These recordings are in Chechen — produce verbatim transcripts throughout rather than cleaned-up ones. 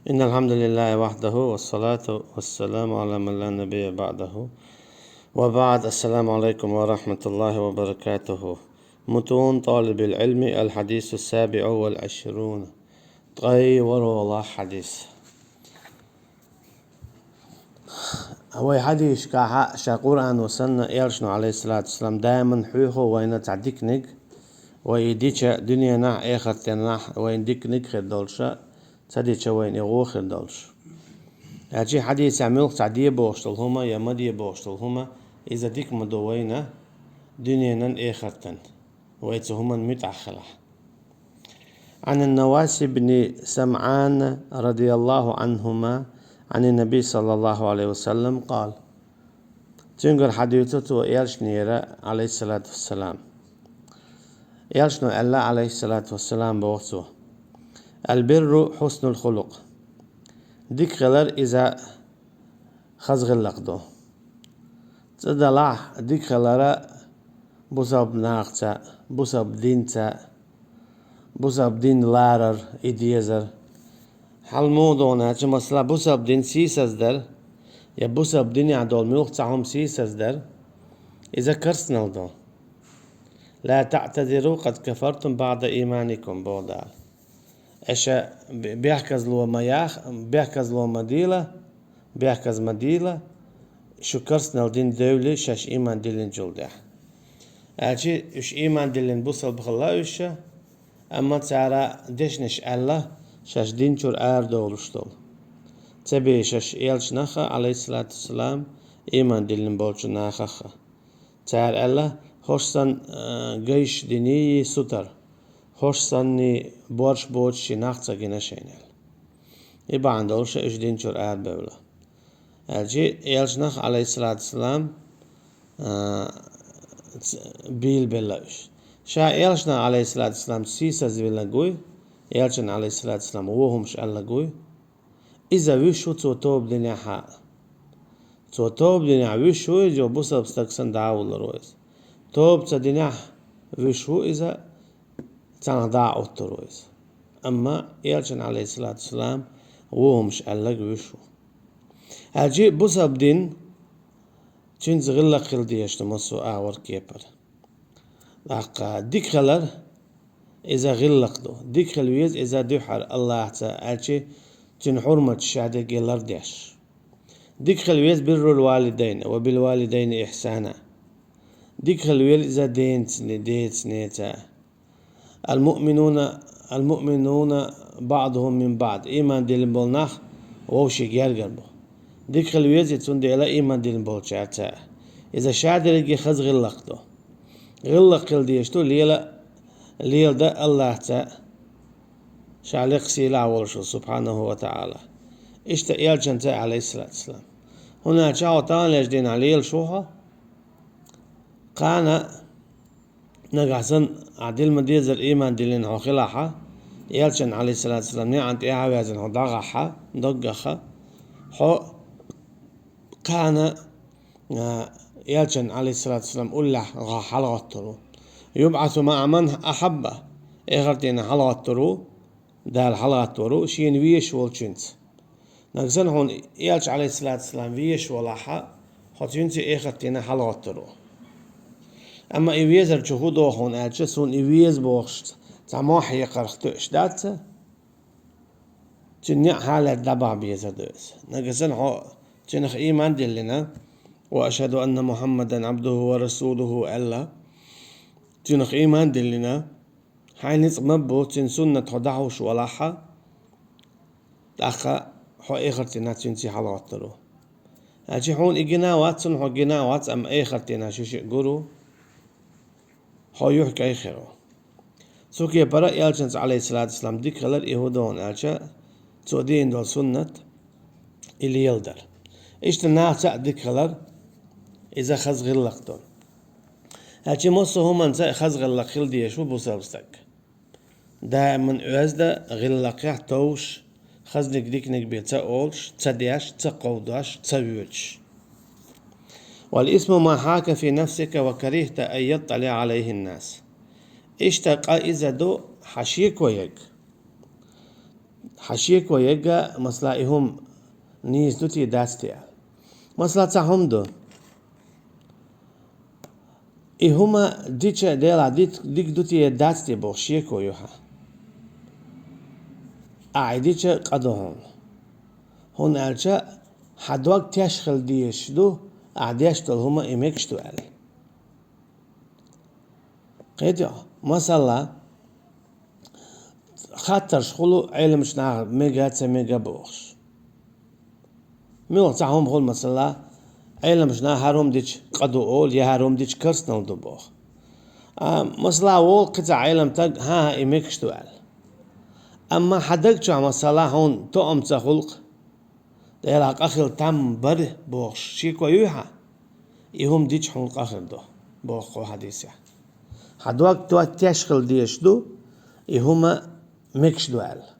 إن الحمد لله وحده، والصلاة والسلام على من لا نبي بعده. وبعد، السلام عليكم ورحمة الله وبركاته. متون طالب العلم، الحديث السابع والعشرون. ТкъайваргӀолгӀа хьадис. Вай хьадисашкахь ша Къуръано санна, Элчано, عليه الصلاة والسلام, даиман хьоьху вайна цхьа диканиг, вай и дича дуьненахь, эхартенахь вайна диканиг хир долуша, ца дича вайна и гӀо хир долуш. Аьлчи хьадисехь муьлхха цхьа де бохуш долу хӀума я ма де бохуш долу хӀума, иза дика ма ду вайна дуьненан, эхартан. Вай цу хӀуманна муьтӀахь хилахь. عن النواس بن سمعان رضي الله عنهما عن النبي صلى الله عليه وسلم قال. Цуьнгара хьадуьйцу цо Элчанера, عليه الصلاة والسلام. Элчано аьлла, عليه الصلاة والسلام, боху цо: البر حسن الخلق. Дика хилар иза хаза гӀиллакх ду. Цкъа далахь, дика хилара бусалба нахаца, бусалба динца, бусалба дин ларар, и дезар. Хьал муха догӀу аьлча, масала, бусалба дин сийсаздар, я бусалба динехь долу муьлхха цхьа хӀума сийсаздар, иза керстанал ду. لا تعتذروا قد كفرتم بعد إيمانكم, боху Дала. Аша бе-, бехказло ма яха, бехказло ма дийла, бехказ ма дийла, шу керстанал дина девлла шаьш ийман диллинчул тӀаьхьа. Аьлчи уьш ийман диллина бусалба хилла уьш, амма цара дешнаш аьлла, шаьш дин чуьра арадовлуш долу. Ца бе шаьш Элчанах а, عليه الصلاة والسلام, ийман диллина болчу нахах а. Цара аьлла: «ХӀорш санна, а, гайш диний сутара, хӀорш санний борш боцуш ши нах ца гина шайна», — аьлла. И бахьана долуш уьш дин чуьра арабевлла. Аьлчи Элчанах, عليه الصلاة والسلام, а, ц-, бийлабелла уьш. Ша Элчанах, عليه الصلاة والسلام, сийсазвиллинарг вуй, Элчанна, عليه الصلاة والسلام, вон хӀумаш аьлларг вуй, иза вуьш ву цо тоба динехь а. Цо тоба динехь вуьш ву иза, бусалба стаг санна дӀа а вуллур ву иза. Тоба ца динехь вуьш ву иза, цхьанхьа дӀа а оттур ву иза. Амма Элчанна, عليه الصلاة والسلام, вон хӀумаш аьлларг вуьш ву. Аьлчи бусалба дин, цуьнца гӀиллакх хила дезаш ду массо а агӀор, кепара. ТӀаккха дика хилар, иза гӀиллакх ду. Дика хила веза иза дуьххьара Аллахьца, аьлчи цуьнан хьурматаш ша дерриге лардеш. Дика хила веза: «بروا الوالدين وبالوالدين إحسانا». Дика хила веза иза денаца, деца, неца. «المؤمنون، المؤمنون بعضهم من بعض». Ийман диллина болу нах вовшийн гергара бу. Дика хила веза, цундела ийман диллина болчаьрца. Иза ша дерриге хаза гӀиллакх ду. ГӀиллакх хила дезаш ду лела, леладан Аллахьца, ша лекха сийлахь волуш ву, سبحانه وتعالى. Иштта Элчанца, عليه الصلاة والسلام. ХӀунда аьлча хьо таханлерчу дийнахь лелаш ву хьо, кхана нагахь санна ахь дилла ма-деззара ийман диллина хьо хилахь, Элчанна, عليه الصلاة والسلام, неӀан тӀе а ваьзна хьо дӀагӀахь, доггах, хьо кхана, а, Элчанна, عليه الصلاة والسلام, уллехь гӀа-, хьалагӀоттур ву. «يبعث مع من أحب». Эхартана хьалагӀоттур ву, Дала хьалагӀаттор ву шена везаш волчуьнца. Нагахь санна хьуна Элча, عليه الصلاة والسلام, везаш валахь, хьо цуьнца эхартана хьалагӀоттур ву. Амма и везарчу хӀун доху хьуна аьлча, суна и веза бохуш цхьа мохь яккхарх тоьаш дац, цуьнан неӀ хьалаьцна дӀабахьа безар ду иза. Нагахь санна хьо цуьнах ийман диллина, «وأشهد أن محمدا عبده ورسوله» аьлла, цуьнах ийман диллина, хьайн ницкъ ма-бу, цуьнан суннат хьо дӀахьуш валахь, тӀаккха хьо эхартана цуьнца хьалагӀоттур ву. Аьлча хьуна и гина а вац, цунна хьо гина а вац, амма эхартана шу шиъ гур ву, хьо юьхь кӀай хир ву. Цу кепара Элчанца, عليه الصلاة والسلام, дика хилар и хӀун ду хьуна аьлча, цо дина долу суннат и леладар. Иштта нахаца а дика хилар, иза хаза гӀиллакх ду. Аьлча массо а хӀуманца а хаза гӀиллакх хила дезаш ву бусалба стаг. Даиман оьзда, гӀиллакхехь товш, хазниг диканиг бен ца олуш, ца деш, ца кховдош, ца воьдуш. «والإثم ما حاك في نفسك وكرهت أن يطلع عليه الناس». Иштта къа иза ду хьан шеко ерг. Хьан шеко йоах, масала, и хӀума нийса ду те, дац те аьлла. Масала, цхьа хӀума ду. И хӀума дича Делахь дит-, дика ду те, дац те бохуш шеко ю хьан. Ахь и дича къа ду хьуна. ХӀунда аьлча хьан дог теш хила дезаш ду, ахь деш долу хӀума и мегаш ду аьлла. Кхетий хьо? Масала, хаттарш хуьлу Ӏеламчу наха мега а, ца мега а бохуш. Муьлхха цхьа хӀума хуьлу, масала, Ӏеламчу наха хӀара хӀума дича къа ду олу, я хӀара хӀума дича керстанал ду боху. А, масала, волу кхин цхьа Ӏелам стаг, хӀан-хӀа, и мегаш ду аьлла. Амма хьан даг чохь, масала, хьуна тоам ца хуьлу-кх, Делахь къа хила там бара бохуш шеко юй хьан? И хӀума дича хьуна къа хир ду, боху кху хьадисехь. Хьан дог то-, теш хила дезаш ду, и хӀума мегаш ду аьлла.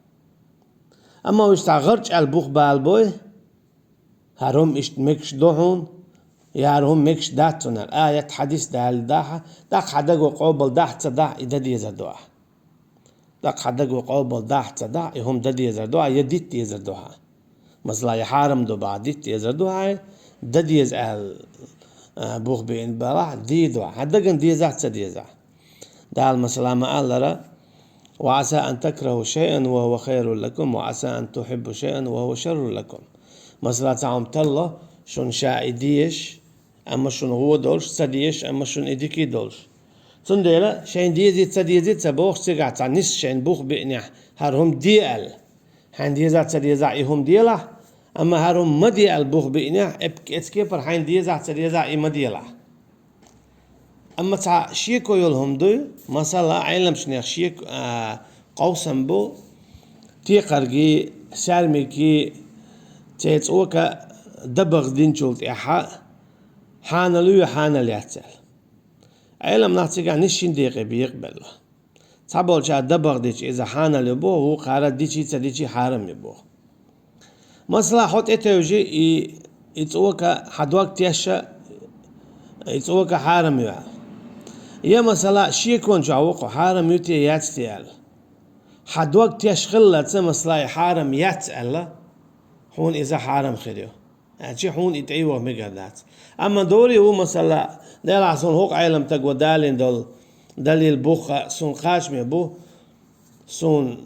Амма уьш цхьа гӀарчӀ аьлла бух балабой, хӀара хӀума иштта мегаш ду хьуна, я хӀара хӀума мегаш дац хьуна аьлла, аят, хьадис далийна дахь, тӀаккха хьан даго къобал дахь а, ца дахь а, и дан дезар ду ахь. ТӀаккха хьан даго къобал дахь а, ца дахь а, и хӀума дан дезар ду ахь, я дитта дезар ду хьан. Масала, я хьарам ду бахь, дитта дезар ду хьан, дан деза аьлла, а, бух биъна балахь, дийр ду хьан. Хьан дагна дезахь а, ца дезахь а. Дала, масала, ма-аллара: «وعسى أن تكرهوا شيئا وهو خير لكم، وعسى أن تحبوا شيئا وهو شر لكم». Масала, цхьа хӀума талло шуна, ша и дезаш, амма шуна гӀо долуш, ца дезаш, амма шуна и дика долуш. Цундела шайна дезий, ца дезий ца бохуш, цигахь цхьа нис шайна бух биънехь, хӀара хӀума де аьлла. Хьайна дезахь а, ца дезахь а, и хӀума делахь, амма хӀара хӀума ма де аьлла бух биънехь, эп-, эцу кепара хьайна дезахь а, ца дезахь а, и ма делахь. Амма цхьа шеко йолу хӀума дуй, масала, Ӏеламчу нехан шеко, а, къовсам бу, текхаргий, саьрмигий, церан цӀока дабагӀа динчул тӀаьхьа хьанал ю я хьанал яц аьлла. Ӏелам нах цигахь нис шина декъе бекъабелла. Цхьаболчара дабагӀа дича иза хьанал ю боху, вукхара дичий, ца дичий хьарам ю боху. Масала, хьо тӀетевжи и, и цӀока, хьан дог тешна, и цӀока хьарам ю аьлла. Я, масала, шекон чохь ву-кх хьо, хьарам ю те, яц те аьлла. Хьан дог теш хиллалца, масала, и хьарам яц аьлла, хьуна иза хьарам хир ю. Аьлча хьуна и тӀейогӀу мегар дац. Амма дори ву, масала, делахь суна хӀокху Ӏелам стага далийна долу далил, бух а суна кхачаме бу, суна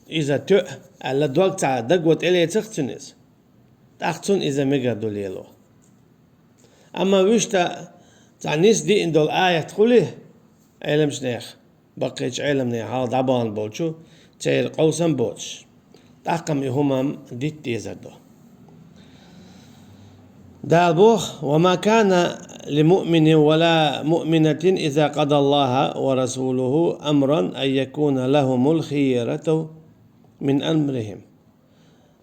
иза тоьа аьлла, дог цхьа даго тӀелецахь цуьнан иза, тӀаккха цунна иза мегар ду лело. Амма вуьшта цхьа нис диъна долу аят хуьлий Ӏеламчу нехан, баккхийчу Ӏеламнехан хьалха дӀабахана болчу, церан къовсам боцуш, тӀаккха-м и хӀума-м дитта дезар ду. Дала боху: «وما كان لمؤمن ولا مؤمنة إذا قضى الله ورسوله أمرا أن يكون لهم الخيرة من أمرهم».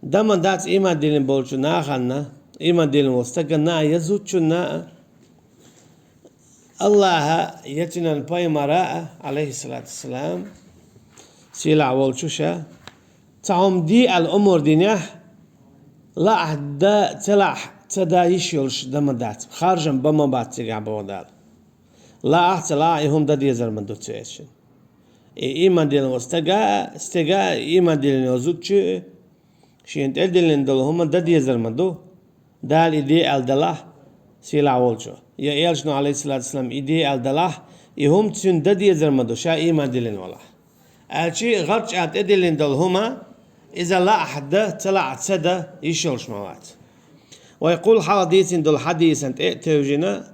Дан ма дац ийман диллина болчу нахана, ийман диллина волу стагана а, я зудчунна а, Аллаха я цуьнан пайхамара а, алейхиссалату вассалам, сийлахь волчу ша, цхьа хӀума де аьлла омра динехь, лаахь дан, ца лаахь ца дан йиш йолуш дан ма дац, харжам бан ма бац цигахь, боху Дала. Лаахь а, ца лаахь а, и хӀума дан дезар ма ду цу эшшина. И ийман диллина волу стага а, стега а, ийман диллина волу зудчо а, шена тӀедиллина долу хӀума дан дезар ма ду, Дала и де аьлла далахь, сийлахь волчо, я элчано, алейхиссалату вассалам, и де аьлла далахь, и хӀума цуьнан дан дезар ма ду, ша ийман диллина валахь. Аьлча гӀарчӀа тӀедиллина долу хӀума, иза лаахь дан, ца лаахь ца дан йиш йолуш ма вац. Вай кхул хьалха дийцина долу хьадисан тӀе а тевжина: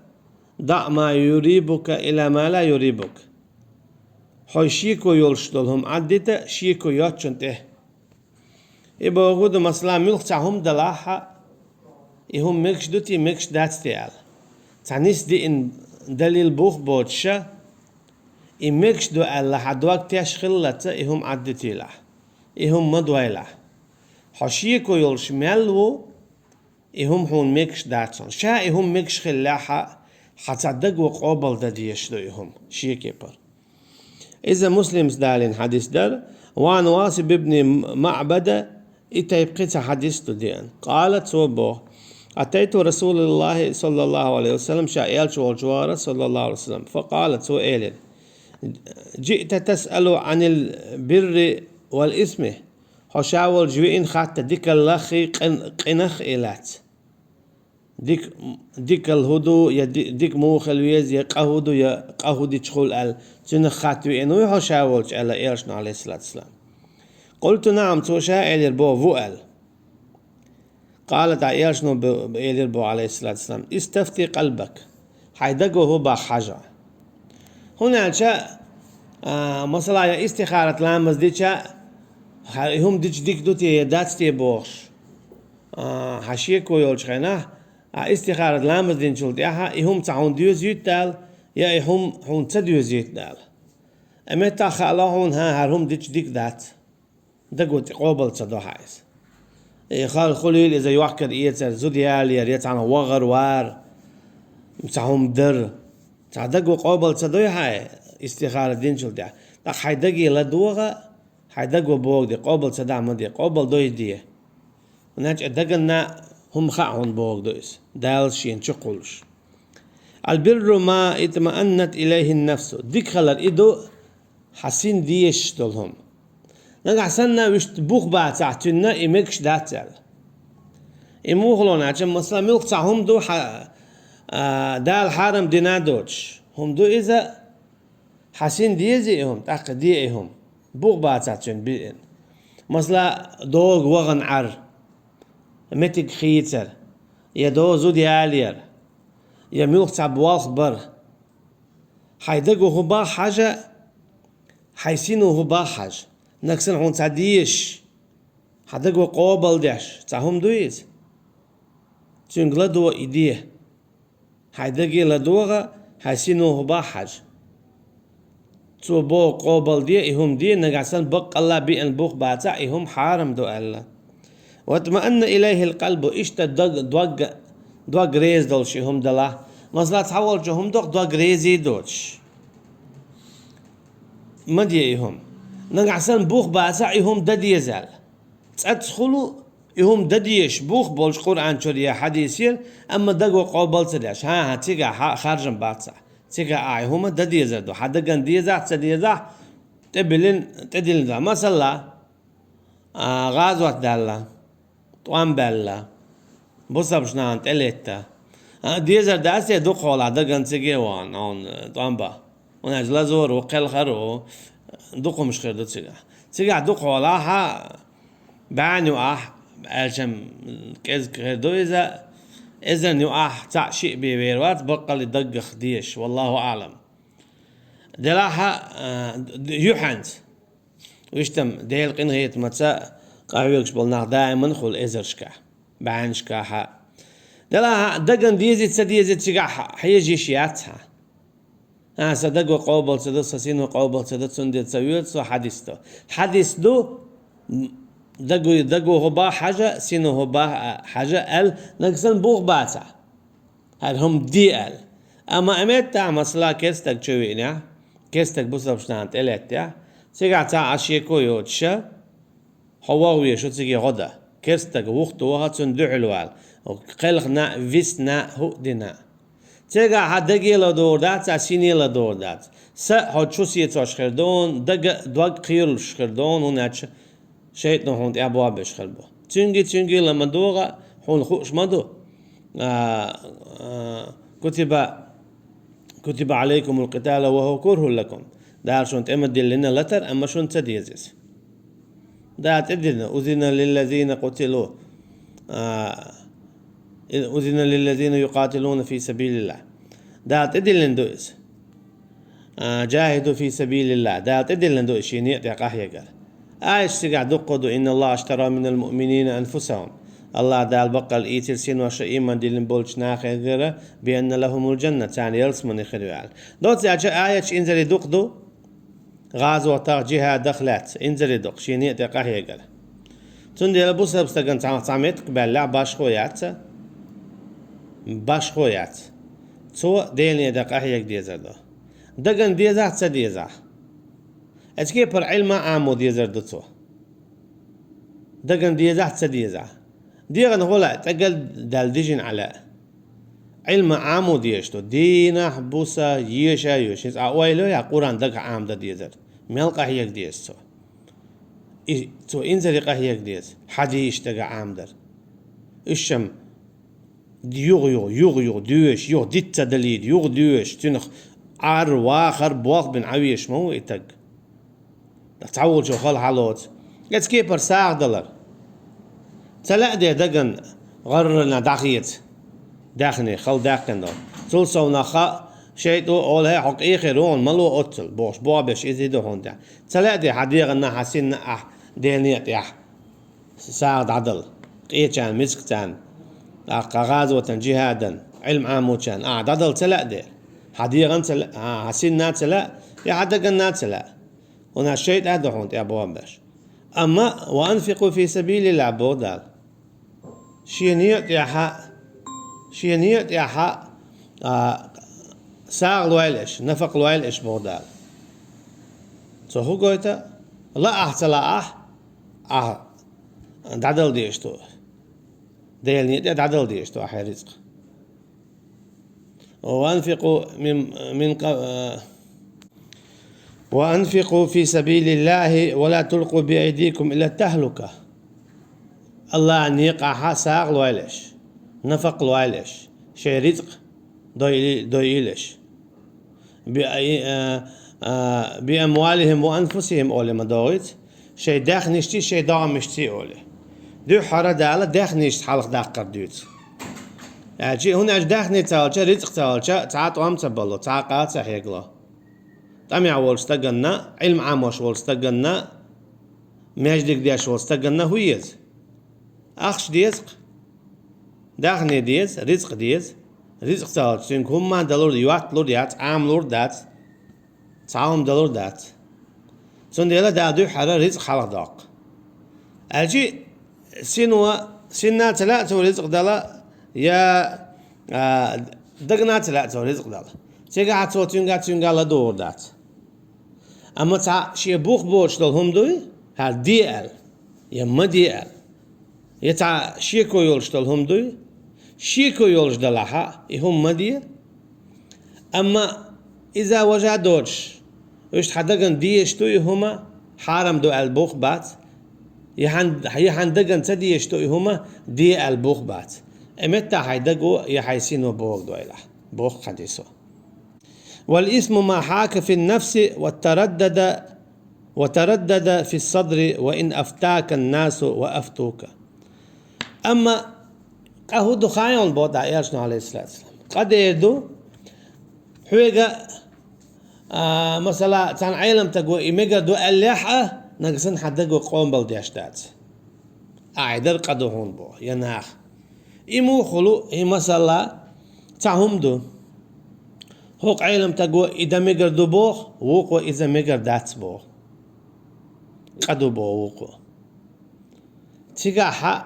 «دع ما يريبك إلى ما لا يريبك». Хьо шеко йолуш долу хӀума Ӏаддита шеко йоцчунна тӀе. И бохург ду, масала, муьлхха цхьа хӀума далахь а, и хӀума мегаш ду те, мегаш дац те аьлла. Цхьа нис диъна далил, бух боцуша, и мегаш ду аьлла, хьан дог теш хиллалца и хӀума Ӏаддитийлахь, и хӀума ма дойлахь. Хьо шеко йолуш мел ву, и хӀума хьуна мегаш дац хьуна. Ша и хӀума мегаш хиллехь а, хьан цхьа даго къобал дан дезаш ду и хӀума, шен кепара. Иза Муслимс далийна хьадис дара. وعن واصب بن معبد, и тайпа кхин цхьа хьадис ду деана. قال, цо боху: أتيت رسول الله صلى الله عليه وسلم, ша элча волчу вахара, саллаллаху алейхи ва саллям. فقال, цо элира: جئت تسأل عن البر والإثم. Хьо ша волчу виъна хатта дикаллах а, къин-, къинах а лаьцна. Дик-, дикалла хӀун ду, я ди-, дика муха хила веза, я къа хӀун ду, я къа хӀун дича хуьлу аьлла, цуьнах хатта веана вуй хьо ша волчу аьлла элчано, Ӏалайхиссалату вассалам. Къулту наӀам, цо ша элира боху ву аьлла. Къала, тӀаккха элчано б-, элира боху, Ӏалайхиссалату вассалам, истафти къалбак, хьайн даго хӀун боху хьажа. ХӀунда аьлча, а, масала, я истихарат ламаз дича, хьан и хӀума дича дика ду те, я дац те бохуш, а, хьан шеко йолчу хенахь, а, истихарат ламаз динчул тӀаьхьа и хӀума цхьа хьуна доьзуьйту Дала, я и хӀума хьуна ца доьзуьйту Дала. Амма меттахь хаало хьуна, хӀан, хӀара хӀума дича дика дац. Даго тӀе къобал ца до хьан иза. И хала хуьлийла иза йохкар эцар, зуда ялаяр, я цхьаьна вахар вар, цхьа хӀума дар. Цхьа даго къобал ца дой хьан, истихара динчул тӀаьхьа. ТӀаккха хьайн даге ладогӀа, хьайн даго боху де, къобал ца дахь ма де, къобал дой де. ХӀунда аьлча дагана хӀума хаьа хьуна боху ду иза, Дала шена чу кхуллуш. Албирру ма итмааннат илайхин нафсу. Дика хилар и ду, хьан син дезаш долу хӀума. Нагахь санна вуьшта бух бацахь, цуьнан и мегаш дац аьлла. И муха ло аьлча, масала, муьлхха цхьа хӀума ду хьан, а, Дала хьарам дина доцуш хӀума ду иза, хьан син дезий и хӀума, тӀаккха де и хӀума. Бух бацахь цуьнан биъна. Масала, догӀа вахана Ӏар, меттиг хийцар, я догӀа зуда ялаяр, я муьлхха цхьа болх бар. Хьайн даго хӀун боху хьажа, хьайн сино хӀун боху хьажа. Нагахь санна хьуна цхьа дезаш, хьан даго къобал деш, цхьа хӀума ду иза? Цуьнга ладогӀа и де. Хьайн даге ладогӀа, хьайн сино хӀун боху хьажа. Цо боху къобал де, и хӀума де, нагахь санна баккъалла биъна бух бацахь, и хӀума хьарам ду аьлла. Ватмаанна илайхил къалбу, иштта дог, дог, дог реза долуш и хӀума далахь. Масала, цхьаволчу хӀума доккха дог резий доцуш, ма де и хӀума. Нагахь санна бух бацахь, и хӀума дан деза аьлла. ЦӀацца хуьлу и хӀума дан дезаш, бух болуш Къуръан чуьра я хьадисера, амма даго къобал ца деш, хӀан-хӀа, цигахь хьан харжам бацахь, цигахь ахь и хӀума дан дезар ду, хьан дагана дезахь, ца дезахь, тӀебиллина, тӀедиллина ду. Масала, а, гӀазот даьлла, тӀом баьлла, бусалба нахана тӀелетта. А, дезар дац те дукхахьолахь дагана цига а вахана, хьуна тӀом бан? ХӀунда аьлча лазор ву, кхелхар ву, дукха хӀумаш хир ду цигахь. Цигахь дукхахьолахь, бӀенна юкъахь, аьлча кӀезиг хир ду иза, эзарна юкъахь цхьаъ шиъ бен вер вац, баккъалла даггах дезаш, валлаху аӀлам. Делахь а, д-, д-, юьхьанца. Вуьштам Делан къинхетамаца къахьоьгуш болу нах даиман хуьлу эзаршкахь, бӀеннашкахь а. Делахь а, дагана дезий, ца дезий цигахь хьежа йиш яц хьан. А, сан даго къобал ца до, сан сино къобал ца до, цундела ца воьду со хьадис до. Хьадис ду, м, даго, даго хӀун боху хьажа, сино хӀун боху, а, хьажа аьлла, нагахь санна бух бацахь, хӀара хӀума де аьлла. Амма а меттахь, масала, керстаг чу веънехь, керстаг бусалба нахана тӀелеттехь, цигахь цхьа а шеко йоцуша, хьо ваха везаш ву цига гӀо дан. Керстаг вухту ваха, цунна дуьхьал вала. Кхелхина а, висна а, хӀуъа дина а. Цигахь хьан даге ладогӀур дац, хьан сине ладогӀур дац. Са хьо чу сецош хир ду, дага, дог кхоьруш хир ду, хӀунда аьлча шайтӀано хьуна тӀехь бохь беш хир бу. Цуьнга, цуьнга ла ма догӀа, хьуна хууш ма ду. А, а, кутиба, кутиба Ӏалайкумул къиталу ва хӀува курхӀун лакум. Дала шуна тӀе ма диллина латар, амма шуна ца деза иза. Дала тӀедиллина, узина лиллазина къутилу, а, узина лиллазина юкъатилуна фи сабилиллахь. Дала тӀедиллина ду иза. А, жахиду фи сабилиллахь. Дала тӀедиллина ду иза шен некъа тӀе къахьегар. Айша цигахь дуккха ду, инна Аллаха аштара минал муъминина анфусахум. Аллаха Дала баккъалла ийцира синош а, ийман диллина болчу нахегара, би анна лахумул жанна, царна ялсамани хир ю аьлла. Доцца аьлча, аяташ инзаре дукха ду, гӀазотах, джихӀадах лаьцна, инзаре дукха, шен некъа тӀе къахьегар. Цундела бусалба стагана цхьа, цхьа меттиг баьллехь, башхо яц, башхо яц. Цо Делан некъа тӀе къахьега дезар ду. Дагана дезахь, ца дезахь. Эцу кепара Ӏилма Ӏамо дезар ду цо. Дагана дезахь, ца дезахь. ДегӀана гӀо лаьа, тӀегал даьлла дижина Ӏа лаьа. Ӏилма Ӏамо дезаш ду. Дийнахь, буса, еша, йоьша. Иза Ӏа ойла йо, я Къуръан дагахь Ӏамадан дезар. Мел къахьега деза цо. И цо инзаре къахьега деза, хьадийша дага Ӏамдар. Уьш-м юха-юха, юха-юха доьшуш, юха диц ца далийта, юха доьшуш, цуьнах Ӏар, вахар, болх бина Ӏан везаш ма ву и стаг. Цхьаволчо хала хьалоцу. Эцу кепара сагӀа далар. Ца лаьа де дагана гӀаррана дӀахеца. Даьхни, хала даьккхина долу. Цул совнаха шайтӀо олу: «ХӀей, хьо къехира ву, хьуна ма ло оццул», – бохуш, бобеш иза и ду хьуна тӀехь. Ца лаьа де хьан дегӀанна, хьан синна ахь Делан некъа тӀехь сагӀа дӀадала, къечарна, мискачарна, тӀаккха гӀазотан, джихӀадан, Ӏилма Ӏамочарна ахь дӀадала ца лаьа де? Хьан дегӀан ца лаьа, хьан синна ца лаьа, я хьан даганна ца лаьа? ХӀунда аьлча шайтӀа ду хьуна тӀе бобеш. Амма: «Ва анфикъу фи сабилиллахь», – боху Дала. Шен некъа тӀехьа, шен некъа тӀехьа, а, сагӀа лойла аша, нафакъа лойла аша, боху Дала. Цо хӀун гойту? Лаахь, ца лаахь, ахь дӀадала дезаш ду. Делан некъа тӀе дӀадала дезаш ду ахь хьайн рицкъ. «Ва анфикъу мин, мин къа-, а, ва анфикъу фи сабилиллахи ва ла тулкъу би айдикум иля тахлука». АллахӀан некъахьа сагӀа лойла аша, нафакъа лойла аша, шайн рицкъ дойли-, дойийла аша. Би, а, а, «би амвалихим ва анфусихим» олий ма догӀуьйту, шайн даьхнишций, шайн догӀмашций олий. Дуьххьара Дала даьхнишца хьалха даккхар дуьйцу. Аьлча, хӀунда аьлча даьхни ца хилча, рицкъ ца хилча, цхьа а тӀом ца бало, цхьа а къа ца хьегало. ТӀамехь волчу стаганна, Ӏилма Ӏамош волчу стаганна, маьждиг деш волчу стаганна хӀун еза? Ахча деза-кх. Даьхни деза, рицкъ деза. Рицкъ ца хилча, цуьнга хӀумма а далур, йотталур яц, Ӏамалур дац, цхьа а хӀума далур дац. Цундела Дала дуьххьара рицкъ хьалха доккху. Аьлча, сино, синна ца лаьа цо рицкъ дала, я, а, дагана ца лаьа цо рицкъ дала. Цигахь цо цуьнга, цуьнга ладугӀур дац. Амма цхьа шен бух боцуш долу хӀума дуй, хӀара де аьлла, я ма де аьлла, я цхьа шеко йолуш долу хӀума дуй, шеко йолуш далахьа, и хӀума ма де. Амма иза важа доцуш, вуьшта хьан дагана дезаш ду и хӀума, хьарам ду аьлла бух бац, я хьан, я хьан дагана ца дезаш ду и хӀума, де аьлла бух бац. Э, меттахь хьайн даго я хьайн сино боху дойлахь, боху хьадисо. «Вал исму ма хьака фин нафси ва тараддада, ва тараддада фис садри ва ин афтакан насу ва афтука». Амма къа хӀун ду хаийна боху Дала элчано, алейхиссалату вассалам? Къа дер ду, хьоьга, а, масала, цхьана Ӏеламстаго и мегар ду аьллехь а, нагахь санна хьан даго къомбал деш дац. Ахь и дар къа ду хьуна боху, я нах. И муха хуьлу, и масала, цхьа хӀума ду. ХӀокху Ӏеламстаго и дан мегар ду боху, вукхо иза мегар дац боху. Къа ду боху вукхо. Цигахь хьан,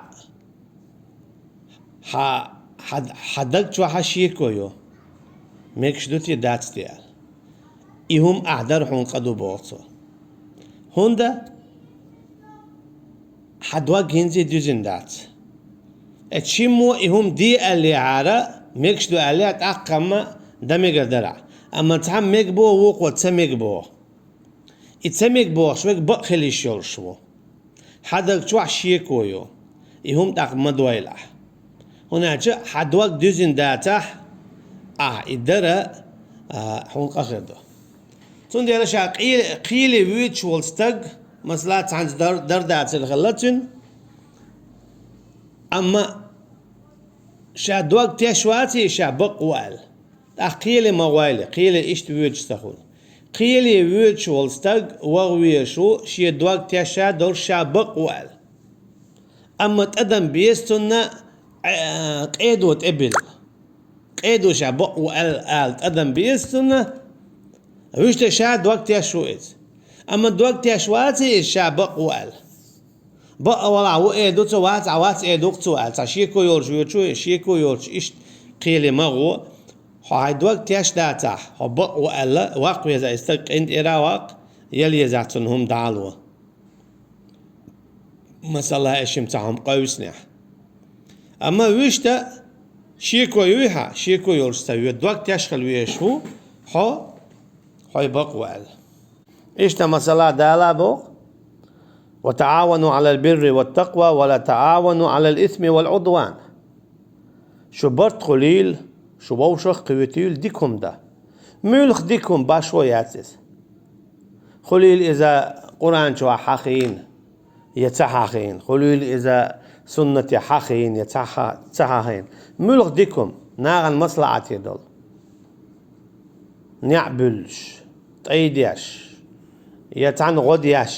хьан, хьан, хьан даг чохь а шеко йо, мегаш ду те, дац те аьлла. И хӀума ахь дар хьуна къа ду боху цо. ХӀунда? Хьан дог хӀинца а дуьзина дац. Э, чиммо и хӀума де аьллехьара, мегаш ду аьллехь, тӀаккха-м дан мегар дара ахь. Амма цхьамма мега боху, вукхо ца мега боху. И ца мега бохуш верг бакъ хила йиш йолуш ву. Хьан даг чохь шеко йо. И хӀума тӀаккха ма дойла ахь. ХӀунда аьлча хьан дог дуьзина дацахь, ахь и дара, а, хьуна къа хир ду. Цундела ша къе-, кхеле воьдуш волу стаг, масала, цхьаьнца дар-, дар дацар хилла цуьнан, амма ша дог теш ваций, ша бакъ ву аьлла. ТӀаккха кхеле ма гӀойла, кхеле иштта воьдуш ца хуьлу. Кхеле воьдуш волу стаг ваха везаш ву, шен дог тешша долуш ша бакъ ву аьлла. Амма тӀадам беза цунна, э, къедо тӀебилла. Къедо ша бакъ ву аьлла, ала тӀадам беза цунна, вуьшта ша дог теш ву иза. Амма дог теш ваций иза ша бакъ ву аьлла. Бакъ валахь ву эр ду цо, вац, а вац эр ду-кх цо аьлла. Цхьа шеко йолуш воьдуш ву, шеко йолуш иштта кхеле ма гӀо. Хьо хьайн дог теш дацахь, хьо бакъ ву аьлла, ваккха веза и стаг, къинтӀера а ваккха, яла еза цунна хӀума дӀало. Масала, аша-м цхьа хӀума къовсинехь. Амма вуьшта шеко юй хьан, шеко йолуш ца воьду, дог теш хила везаш ву хьо, хьо бакъ ву аьлла. Иштта масала Дала боху: وتعاونوا على البر والتقوى ولا تعاونوا على الإثم والعدوان. Шу барт хуьлийла, шу вовшах кхетийла дика хӀума дан. Муьлха дика хӀума башхо яц иза. Хуьлийла иза Къуръан чохь хьахийна, я ца хьахийна. Хуьлийла иза суннате хьахийна, я ца хьа-, ца хьахийна. Муьлха дика хӀума, нахана маслахьате долу. НеӀ буьллуш, тӀай деш, я цхьаьна гӀо деш,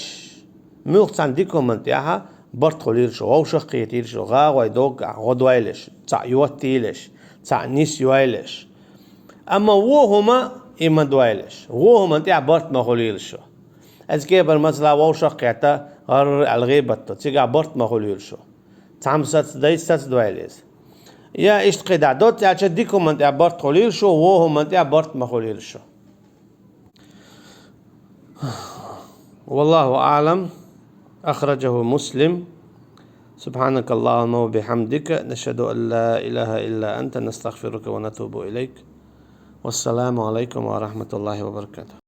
муьлхха цхьаьна дика хӀуманна тӀехь барт хуьлийла шу, вовшах кхетийла шу, гӀагӀой доггахь гӀо дойлаш, цхьаъ йоттийлаш, цхьаъ нис йойлаш. Амма вон хӀума и ма дойлаш, вон хӀуманна тӀехь барт ма хуьлийла шу. Иза кепара, масала, вовшах кхетта, гӀарр аьлла гӀийбат до, цигахь барт ма хуьлийла шу. Цхьамма саца дайца саца дойла иза. Я иштта кхидӀа, доцца аьлча дика хӀуманна тӀехь барт хуьлийла шу, вон хӀуманна тӀехь барт ма хуьлийла шу. والله أعلم. أخرجه مسلم. سبحانك اللهم وبحمدك، نشهد أن لا إله إلا أنت، نستغفرك ونتوب إليك. والسلام عليكم ورحمة الله وبركاته.